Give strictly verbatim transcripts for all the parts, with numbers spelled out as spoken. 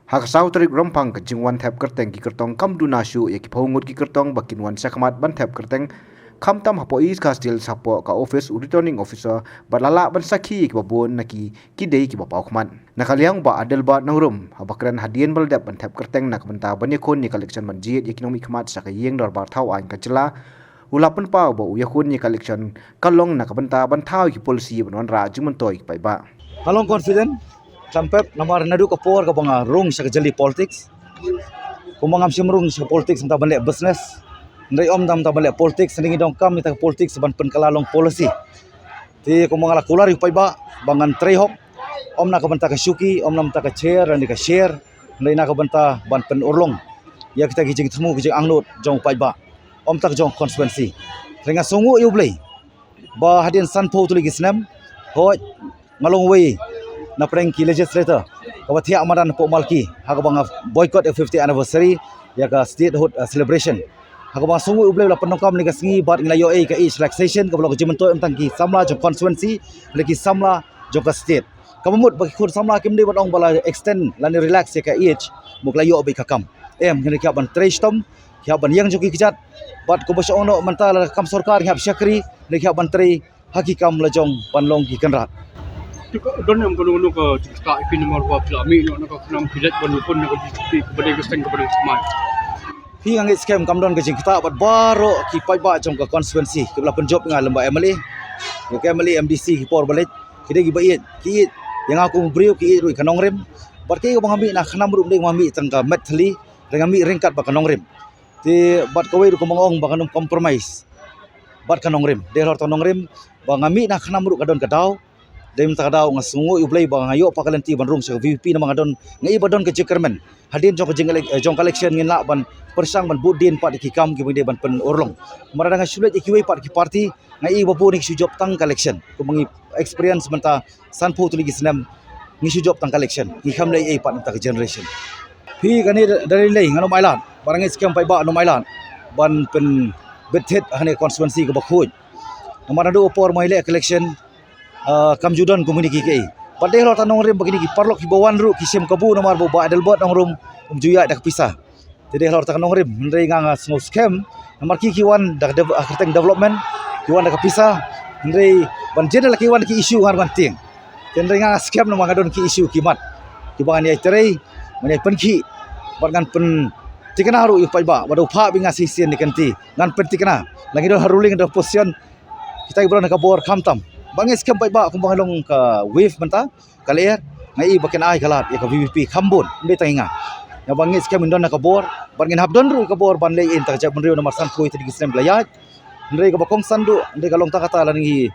Ha ka saw tarik Rymphang, ka jingwan thep kyrteng ki kyrtong kam duna shuh ïa ki phew ngut ki kyrtong ba kin wan shakhmat ban thep kyrteng, khamtam hapoh East Khasi Hills, hapoh ka office u Returning Officer, bad la lah ban sakhi ïa kiba bun na ki, ki dei kiba paw khmat. Na ka liang u Bah Adelbert Nongrum, haba kren hadien ba la dep ban thep kyrteng na ka bynta ban ïakhun ïa ka election ban jied ïa ki nongmihkhmat sha ka ïing dorbar thaw aiñ ka jylla, u la pynpaw ba u ïakhun ïa ka election ka long na ka bynta ban thaw ïa ki policy ban wanrah jingmyntoi ïa ki paidbah. Nga long confident, khlem pep, namar naduh ka por kaba nga rung sha ka jylliew politics, kumba ngam shym rung sha politics namar ban leh business, hynrei ym namar ban leh politics, hynrei ngi donkam ïa ka politics ban pynkylla long policy. Te kumba nga la kular ïa u paidbah ba ngan trei hok, ym na ka bynta ka shuki, ym na ka bynta ka chair lane ka share, hynrei na ka bynta ban pynurlong ïa kita ki jingthmu ki jingangnud jong u paidbah, ym tang jong constituency. Te nga sngewnguh ïa U Blei ba hadien sanphew tylli ki snem, hooid, nga long uwei na pdeng ki legislator kaba thiah madan hapoh Malki, ha kaba nga boycott ïa fiftieth anniversary ïa ka statehood, uh, celebration. Ha kaba nga sngewnguh ïa U Blei ba la pyndonkam ïa ka sngi bad ngi la ïoh ïa ka age relaxation kaba long ka jingmyntoi ym tang ki samla jong constituency, hynrei ki samla jong ka state. Kaba mut ba ki khun samla kim dei ban ong ba la extend lane relax ïa ka age, mut la ïoh beit ka kam. Em, hynrei ki hap ban trei shitom, ki hap ban ïeng jong ki kjat, bad kumba shu ong noh mynta la kam sorkar ki hap shakri, hynrei ki hap ban trei ha ki kam la jong ban long ki kynrad. Te ka don em kano kano ka jingktah ïa phi namar ba phi la mih noh na ka khnam phi leit ban ïakhun na ka B J P kaba dei ka seng kaba dei ka seng. Phi, nga ngeit skhem kam don ka jingktah bad baroh ki paidbah jong ka constituency kiba la pynjop ïa nga lem bad M L A, ïa ka M L A, M D C ki por ba leit, ki dei kiba ïeit, ki ïeit ïa nga kum u briew, ki ïeit ruh ïa ka nongrim. Bad kaei kaba nga mih na khnam ruh ym dei nga mih tang ka met thylli, hynrei nga mih ryngkat bad ka nongrim. Te bad kawei ruh kumba nga ong ba ngan ym compromise bad ka nongrim. Dei halor tang nongrim, ba nga mih na khnam ruh ka don ka daw. Dei mynta ka daw nga sngewnguh ïa U Blei ba nga ïoh pat ka lynti ban rung sha ka V P P namar nga don, nga i ba don ka jingkyrmen. Hadien jong ka jing elec-, eh, jong ka election ngin lah ban pyrshang ban bud dien pat ïa ki kam kiba ngi dei ban pynurlong. Namar lada nga shu leit ïa kiwei pat ki party, nga i ba bun ngi shu jop tang ka election. Kumba ngi experience mynta sanphew tylli ki snem ngi shu jop tang ka election, ngi khlem leh ei ei pat mynta ka generation. Phi, kane da, da lei lei ngan ym ailad, bad nga ngeit skhem paidbah ym ailad ban pynbit thied ha kane ka constituency kaba khuid. Namar naduh ka por ba ngi leh ka election, ah, kam ju don kumne ki kaei. Bad dei halor tang nongrim ba kine ki paralok kiba wan ruh ki shim kabu namar ba u Bah Adelbert Nongrum um ju ïaid da ka pisa. Te dei halor tang nongrim, hynrei nga, nga sngew skhem namar ki, ki wan da ka dev-, ah, kyrteng development, ki wan da ka pisa, hynrei ban jan la ki wan ki issue ngan wan tieng. Te hynrei nga, nga skhem namar nga don ki issue ki mat kiba ngan ïai trei, ngan ïai pynkhih bad ngan pynthikna ruh ïa u paidbah, bad u paidbah ba nga shisien ne kynti ngan pynthikna. La ngi don ha ruling, don ha opposition, kita kiba don ha ka bor khamtam. Bad nga ngeit skhem paidbah kumba nga long ka whip mynta, ka lyer, nga i ba kin ai ka lad ïa ka V P P kham bun, ym dei tang ïa nga. Nga, bad nga ngeit skhem ngin don ha ka bor, bad ngin hap don ruh ha ka bor ban leh ei ei tang ka jaitbynriew namar sanphew tylli ki snem ba la ïaid. Hynrei kaba kongsan duh, hynrei ka long tang kata lada ngi,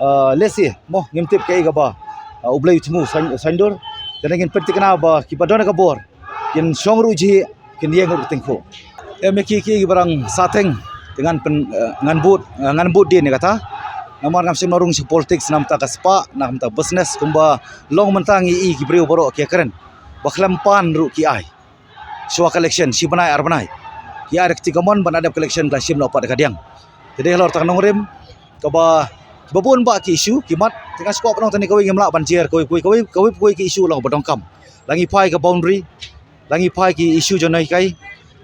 ah, lehse mo ngim tip kaei kaba, ah, U Blei u thmu saiñ-, saiñdur. Te ngin pynthikna ba kiba don ha ka bor kin shong ruh jhieh, kin ïeng ruh tyngkhuh. Em, ïa ki, ki, kiba dang sahteng, te ngan pyn, eh, ngan bud, eh, ngan bud dien ïa kata. Namar ngam shym la rung sha politics na ka bynta ka spah, na ka bynta business, kumba long mynta ngi i ki briew baroh ki ïakren ba khlem pan ruh ki ai. Shuwa ka election, shi bnai ar bnai, ki ai da ka kti kamon, ban ïa dep ka election ka la shim noh pat da ka diang. Te dei halor tang nongrim, kaba, kiba bun bah ki issue ki mat. Te nga sngewkwah ban ong tang ne kawei ngim lah ban jer, kawei, kawei, kawei, kawei, kawei ki issue long ba donkam. La ngi phai ka boundary, la ngi phai ki issue jong nonghikai,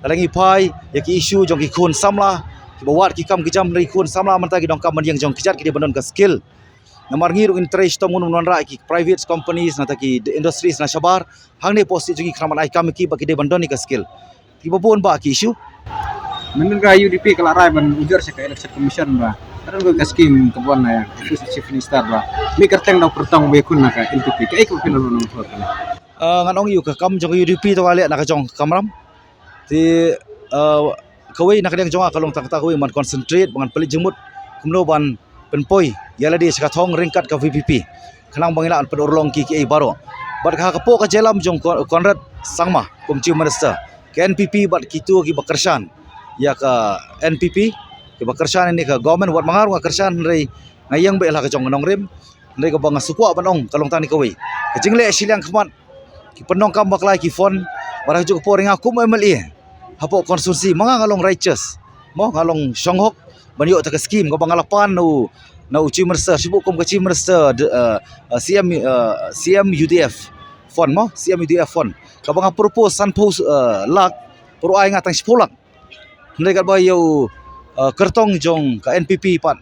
la ngi phai ïa ki issue jong ki khun samla kiba wad ki kam ki jam, hynrei ki khun samla mynta ki donkam ban ïeng jong ki kjat, ki dei ban don ka skill. Namar ngi ruh ngin trei shitom, ngun wan rah ki private companies nangta ki industries na shabar, hangne hapoh state jong ngi, khnang ban ai kam ïa ki ba ki dei ban don ïa ka skill. Kiba bun bah ki issue. Mynta ka U D P ka la rai ban ujor sha ka Election Commission ba ka don ka scheme kaba wan na office Chief Minister ba mih kyrteng da u kyrtong ba ïakhun na ka N P P. Kaei kaba phi la long nongthoh kane? Ah, ngan ong ïa u, ka kam jong ka U D P to ka leh na ka jong ka kamram. Te, ah, kawei na ka liang jong nga ka long tang kata kawei, ban concentrate, ban pynleit jingmut kumno ban pynpoi ïa lade sha ka thong ryngkat ka V P P, khnang ba ngin lah ban pynurlong ki, kiei baroh. Bad ka, hapoh ka jingïalam jong Con-, Conrad Sangma kum Chief Minister, ka N P P bad kito kiba kyrshan ïa ka N P P, kiba kyrshan ïa kane ka government, wat ma nga ruh nga kyrshan, hynrei nga ïeng beit la ka jong ka nongrim. Hynrei kaba nga sngewkwah ban ong ka long tang ne kawei, ka jingleh shiliang khmat, ki pyndonkam bakla ïa ki fund. Bad ha kajuh ka por nga kum M L A hapoh constituency, ma nga nga long righteous, mo, nga long shong hok ban ïoh ïa ka scheme kaba nga la pan na u, na u Chief Minister, shibun kum ka Chief Minister, de, eh, eh, C M, eh, C M U D F fund mo, C M U D F fund. Kaba nga propose sanphew, eh, lak, pyrshah ai nga tang shiphew lak. Hynrei katba ïa u, eh, kyrtong jong ka N P P pat,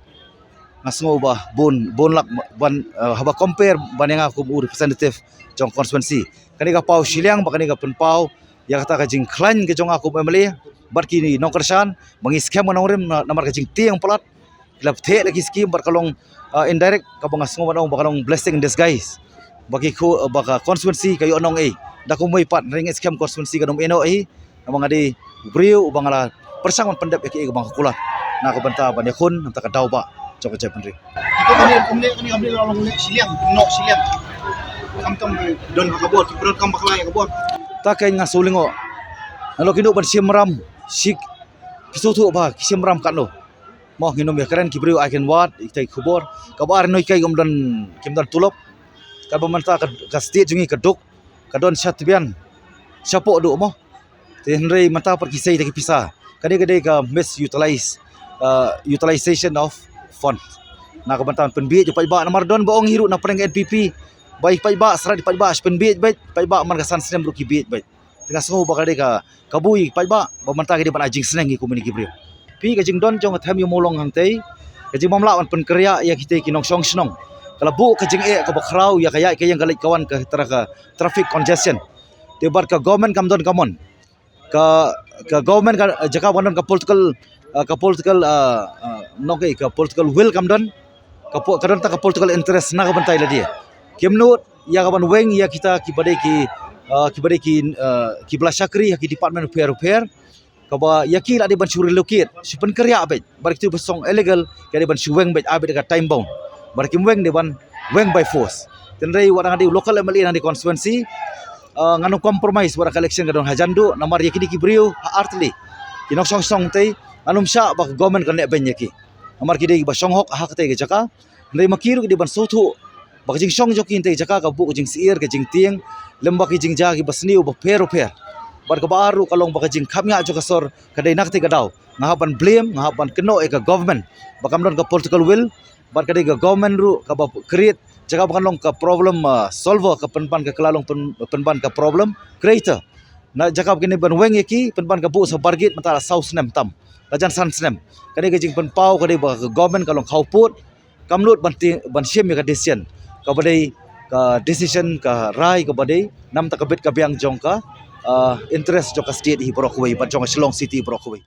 nga sngew ba bun, bun lak ban, eh, haba compare ban ïa nga kum u representative jong constituency. Kane ka paw shiliang bad kane ka pynpaw ïa kata ka jingkhlaiñ ka jong nga kum M L A bad ki nongkyrshan ba ngi skhem ka nongrim na, namar ka jingtieng palat. Ki la pyntheh la ki skim bad ka long, ah, indirect, kaba nga sngew ban ong ba ka long blessing in disguise. Ba ki khu, ba ka constituency ka ïoh nongei. Da kumwei pat, hynrei nga skhem constituency kan ym ïoh ei. Namar nga dei u briew uba nga la pyrshang ban pyndep ïa kiei kiba nga kular na ka bynta ban ïakhun na ka bynta ka daw ba jong ka jaitbynriew. Ito kane, kumne kane ka bynta long leh shiliang, noh shiliang. Khamtam don ha ka bor, ki bor kam bakla ïa ka bor. Ta kein nga shu lyngngoh. Nalor ki noh ban shim ram, shik, ki shu thuh ba ki shim ram katno. Mo, ngin ym ïakren ki briew ai kin wad ïa kita ki khubor. Kaba ar, ngi kai kim don, kim don tulop. Kaba mynta ka, ka state jong ngi ka duk, ka don sha tbian, shapoh duk mo. Te hynrei mynta pat ki sei da ki pisa. Kane ka dei ka misutilize, uh, utilization of fund. Na ka bynta pynbieit ïa u paidbah, namar don ba ong hi ruh na pdeng N P P ba ïa u paidbah, sra ïa u paidbah shu pynbieit beit, paidbah man ka san snem ruh ki bieit beit. Te nga sngew ba ka dei ka, ka buh ïa u paidbah ba mynta ki dei ban ai jingsneng ïa kumne ki briew. Phi, ka jingdon jong ka Them Ïew Mawlong hangtei, ka jingbym lah ban pynkhreh ïa kitei ki nongshong shnong, ka la buh ka jingeh kaba khraw ïa ka ïaid ka ïeng, ka leit ka wan, ka tra-, ka traffic congestion. Te bad ka government kam don ka mon. Ka, ka government ka, jaka ba don ka political, ah, ka political, ah, ah, nongkei, ka political will kam don. Ka po-, ka don tang ka political interest na ka bynta ïa lade. Kim nud ïa ka ban weng ïa kita kiba dei ki, ah, kiba dei ki, ah, kiba la shakri ha ki department bapher bapher. Kaba ïa ki la dei ban shu relocate, shu pynkhreh beit. Bad kitu ba shong illegal, ki dei ban shu weng beit, ai beit ka time bound. Bad kim weng, dei ban weng by force. Te hynrei wat nga dei u local M L A na kane ka constituency, ah, ngan ym compromise wat ka election ka don hajan duk, namar ïa kine ki briew ha artylli, ki nongshong shnong tei, ngan ym shah ba ka government kan leh beiñ ïa ki. Namar ki dei kiba shong hok ha katei ka jaka. Hynrei ma ki ruh ki dei ban sngewthuh ba ka jingshong jong ki hangtei ka jaka ka buh ka jingsyier, ka jingtieng, lem bad ki jingjia kiba sniew bapher bapher. Bad kaba ar ruh ka long ba ka jingkhapngiah jong ka sor ka dei na katei ka daw. Nga hap ban blame, nga hap ban kynnoh ïa ka government ba kam don ka political will. Bad ka dei ka government ruh kaba create, jaka ba kan long ka problem, ah, solver, ka pynban ka kylla long pyn-, pynban ka problem creator. Na jaka ba kine ban weng ïa ki, pynban ka buh sa bargit mynta la saw snem tam, la jan san snem. Ka dei ka jingpynpaw, ka dei ba ka government ka long khawpud, kam nud ban ti-, ban shim ïa ka decision kaba dei ka decision ka rai kaba dei namar ka bit ka biang jong ka, ah, interest jong ka state hi baroh kawei, bad jong ka Shillong City baroh kawei.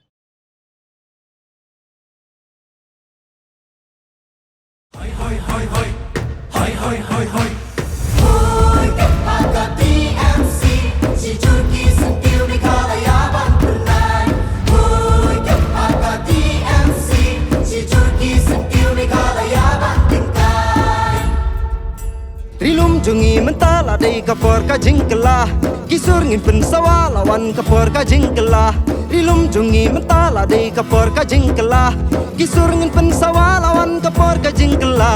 Ri lum jong ngi mynta la dei ka por ka jingkylla. Ki sur ngin pynsawa la wan ka por ka jingkylla. Ri lum jong ngi mynta la dei ka por ka jingkylla. Ki sur ngin pynsawa la wan ka por ka jingkylla.